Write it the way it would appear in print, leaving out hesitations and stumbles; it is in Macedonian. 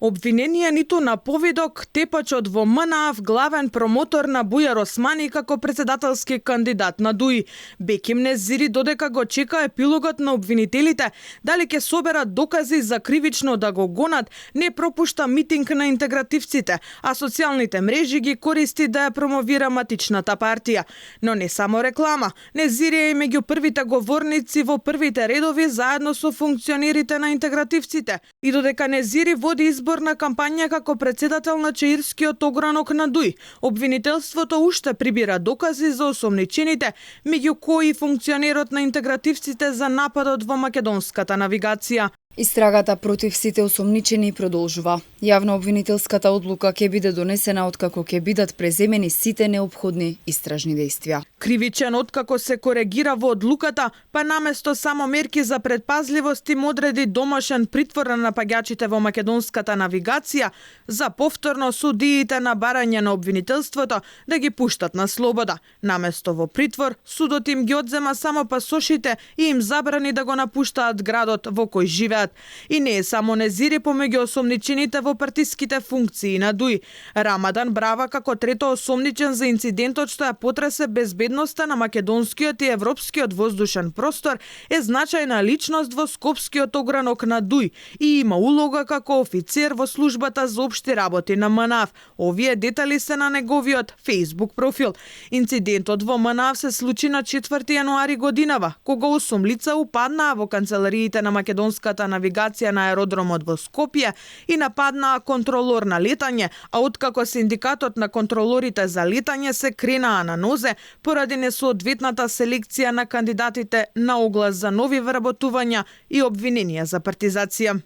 Обвинение ниту на повидок, тепачот во МНАФ, главен промотор на Бујар Османи како председателски кандидат на ДУИ. Беким Незири додека го чека епилогот на обвинителите, дали ќе соберат докази за кривично да го гонат, не пропушта митинг на интегративците, а социјалните мрежи ги користи да ја промовира матичната партија. Но не само реклама. Незири е меѓу првите говорници во првите редови заедно со функционерите на интегративците. И додека Незири води изборна кампања како председател на Чаирскиот огранок на ДУИ, обвинителството уште прибира докази за осомничените, меѓу кои функционерот на интегративците за нападот во македонската навигација. Истрагата против сите осомничени продолжува. Јавно обвинителската одлука ќе биде донесена откако ќе бидат преземени сите неопходни истражни действија. Кривичен откако се коригира во одлуката, па наместо само мерки за предпазливост им одреди домашен притвор на напаѓачите во македонската навигација за повторно судиите на барање на обвинителството да ги пуштат на слобода. Наместо во притвор, судот им ги одзема само пасошите и им забрани да го напуштаат градот во кој живеат. И не е само Незири помеѓу осомничените во партиските функции на ДУИ. Рамадан Брава како трето осомничен за инцидентот што ја потресе безбедноста на македонскиот и европскиот воздушен простор е значајна личност во Скопскиот огранок на ДУИ и има улога како офицер во службата за општи работи на МНАФ. Овие детали се на неговиот Facebook профил. Инцидентот во МНАФ се случи на 4 јануари годинава, кога 8 лица упаднаа во канцелариите на македонската навигација на аеродромот во Скопје и нападнаа контролор на летање, а откако синдикатот на контролорите за летање се кренаа на нозе поради несоодветната селекција на кандидатите на оглас за нови вработувања и обвиненија за партизација.